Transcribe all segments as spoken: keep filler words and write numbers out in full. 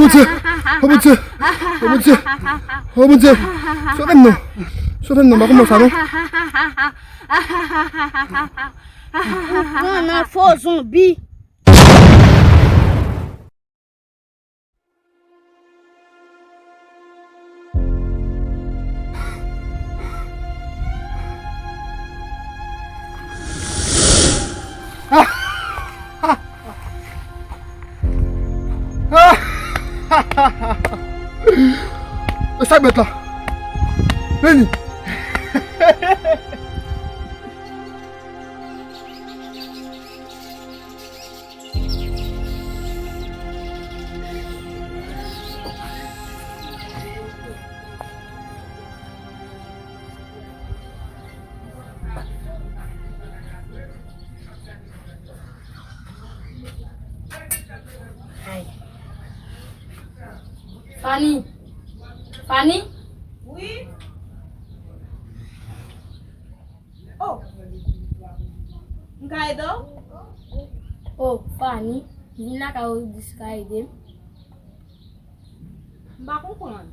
Bondye! O Bondye! O Bondye! O Bondye! Sove m non! Sove m non, pa konn sa non! Ou pran nan fo zonbi! E sa k bèt la? Vini! Fanny! Fanny! Wi? Oh! M ka ede w? Oh, Fanny, m vin lakay ou, di si w ka ede m. M pa konprann.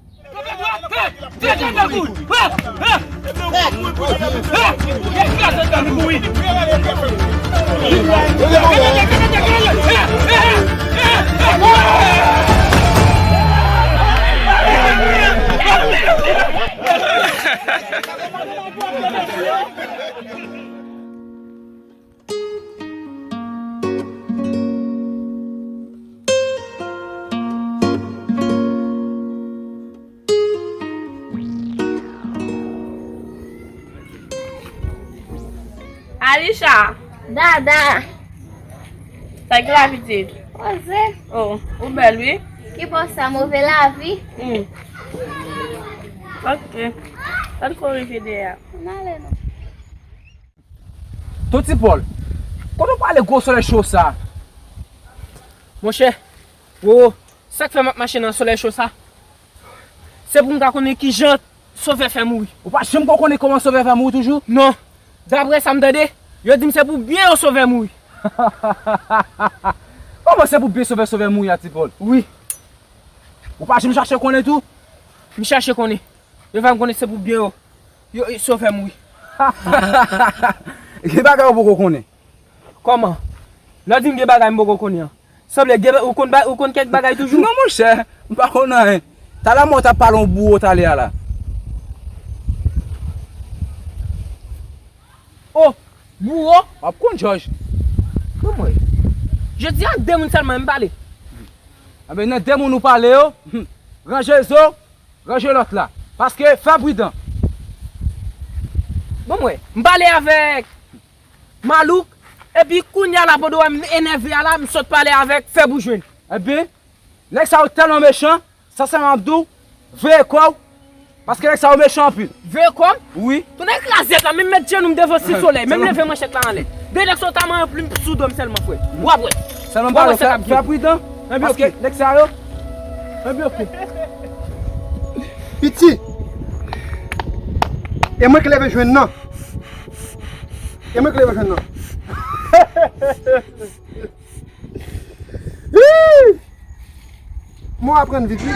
Alisha! Dada! Sa k la, pitit? Poze. Oh, ou bèl, wi. Ki bò sa, move lavi? Hmm. Ok. Gad kouri ki dèyè. N ale non. Ton Ti Pòl, kote w prale gwo solèy cho sa? Monchè, Wowo, sa k fè m ap mache nan solèy cho sa? Se pou m ka konnen kijan Sovè fè mouri. Ou pa janm ko konnen kòman Sovè fè mouri toujou? Non. Daprè sa m tande, yo di m se pou byen yo Sovè mouri. Kòman se pou byen Sovè, Sovè mouri a, Ti Pòl? Wi. Ou pa janm chache konnen tou? M chache konnen. Yo fè m konnen se pou byen yo. Yo, yo Sovè mouri. Gen bagay ou poko konnen. Kòman? Lè w di m gen bagay m poko konnen an. Sanble gen, ou konn ba-, ou konn kèk bagay toujou? Non, monchè, m pa konn anyen. Talè mwen t ap pale yon bouwo talè a la. Oh, bouwo? W ap konn, Jòj. Bon, mwen. Jodi a, de moun sèlman m pale. Anben, nan de moun ou pale yo, hmm, ranje zo, ranje lòt la. Paske, fè pridan. Bon, mwen, m pale avèk Malouk, epi kounye a la, pandan w wè m enève a la, m sot pale avèk Fè Boujwen. Ebyen, nèg sa yo tèlman mechan, sensèman m ap di w, veye kò w, paske nèg sa yo mechan anpil. Veye kò m? Wi. Tonnè kraze la, menm met jenou m devan si solèy, menm leve manchèt la anlè. De nèg sa yo ta manyen plim sou do m sèlman, frè. W ap wè. Sèlman w ap wè sa k ap gen. Fè pridan, paske nèg sa yo. Ebyen, ok. Piti. E mwen ki leve jwenn nan. E mwen ki leve jwenn nan. Mwen aprann vit, wi.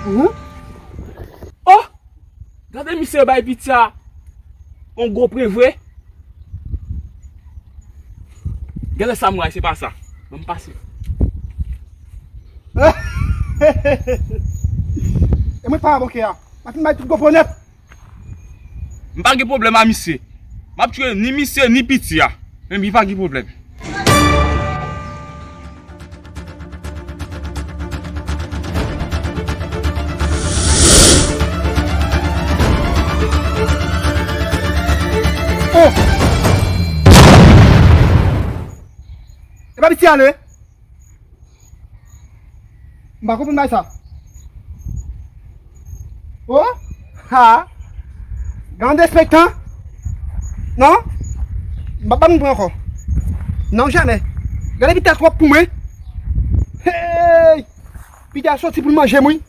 Mhm. Oh! Gade misye bay piti a yon gwo pren vre. Genlè sa m wè se pa sa. Ban m pase. E mwen pa avoka a. M ap fin bay tout gwo ponyèt. M pa gen pwoblèm a misye. M ap tchwe ni misye, ni piti a. Men li pa gen pwoblèm. Oh! E pa piti a, non. M pa konprann bagay sa. Oh? Ha! Gade derespektan. Non? M pa, pa m pran ankò. Non, jamè. Gade pita twòp pou mwen. Hey! Pita soti pou l manje m, wi.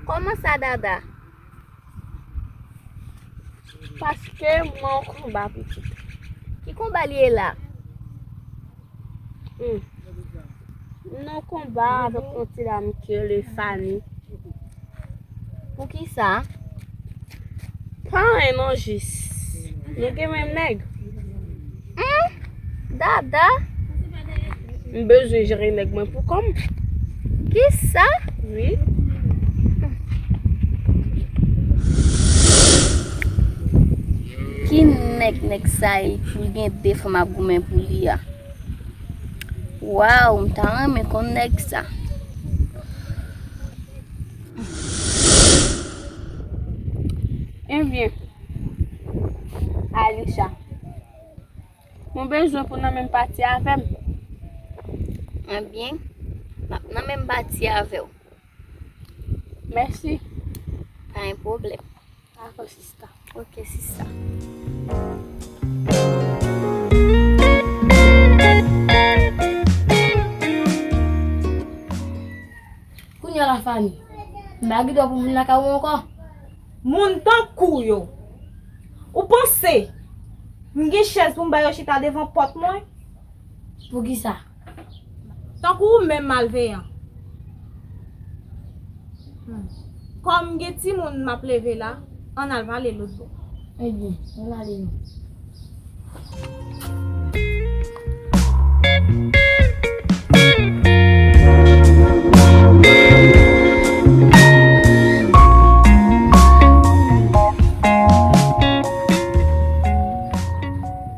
Kòman sa, Dada? Paske m nan yon konba, pitit. Ki konba li ye la? Hmm. M nan yon konba avèk yon ti dam ki rele Fanny. Poukisa? Pa anyen non, jis nou gen menm nèg. Hmm? Dada? M bezwen jere nèg mwen pou kò m. Kisa? Wi. Ki nèg nèg sa ye pou l gen de fanm ap goumen pou li a? Waw, m ta renmen konn nèg sa. Ebyen, Alisha, mwen bezwen pou nan menm pati avè m. Ebyen, m ap nan menm pati avè w. Mèsi. Pa gen pwoblèm. Dakò, sista. Ok, sista. Kounye a la, Fanny, m pa gen dwa pou vin lakay ou ankò. Moun tankou w yo. Ou panse m gen chèz pou m ba yo chita devan pòt mwen? Poukisa? Tankou ou menm, malveyan. Hmm. Kòm gen timoun m ap leve la, ann al pale lòt bò. Ebyen, ann ale non.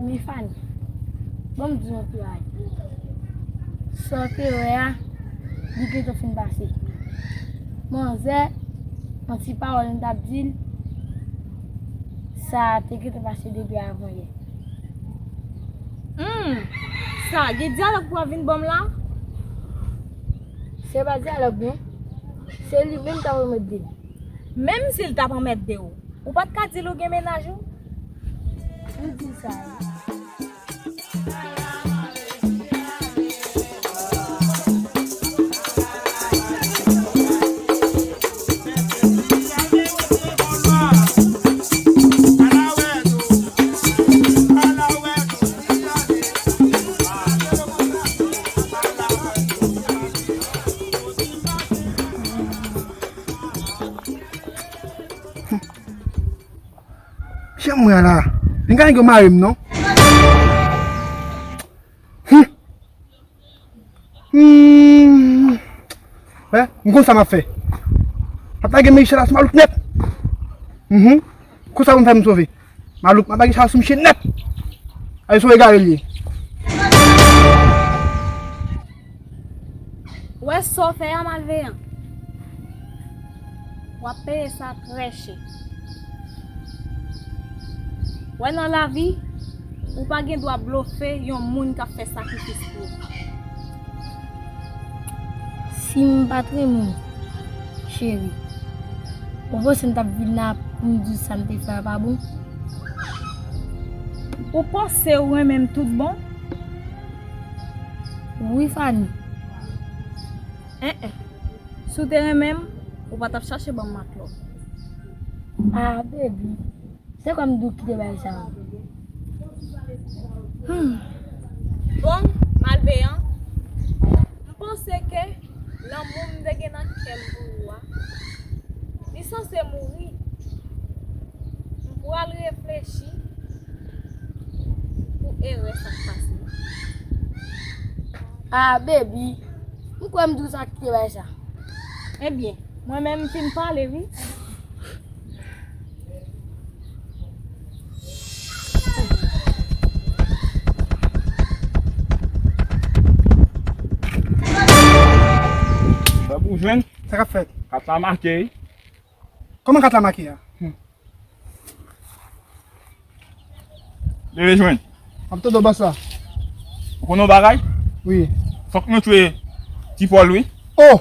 Men Fanny, ban m di w yon ti bagay. Sa w te wè a, li gentan fin pase. Manzè, yon ti pawòl m t ap di l, sa te gentan pase depi avan yè. Hmm, sa, gen dyalòg pou w ap vin ban m la? Se pa dyalòg non. Se li menm t ap anmède m. Menm si l t ap anmède w, ou pa t ka di l ou gen mennaj ou? Ou di sa wi. Jan mwen la, vin ka nèg yo mare m non. Hmm. Hmm. Wè, m konn sa m ap fè. M ap lage Michel la sou malouk nèt. Mhm. Konsa pou m fè m sove. Malouk, m ap lage sa sou misye nèt. Ay, sou egare l ye. Ou wè sa w fè a, malveyan? W ap peye sa trè chè. Wè, nan lavi, ou pa gen dwa blofe yon moun k ap fè sakrifis pou ou. Si m pa t renmen w, cheri, ou panse m t ap vin la pou m di w sa m te fè a pa bon? Ou panse ou renmen m tout bon? Wi, Fanny. En en. Si w te renmen m, ou pa t ap chache ban m matlòt. Ah, baby. Se kòm di w kite bagay sa yo. Hmm. Bon, malveyan, m panse ke lanmou m te gen nan kè m pou ou a, li sanse mouri. M pral reflechi pou erè sa k pase. Ah, baby, m kwè m di w sa k te bay sa. Ebyen, mwen menm m fin pale, wi. Sa pou jwenn? Sa k ap fèt? Kat la make, wi. Kòman kat la make a? Hmm. Leve jwenn. M ap tande w, bòs la. Ou konn yon bagay? Wi. Fòk nou tchwe Ti Pòl, wi. Oh!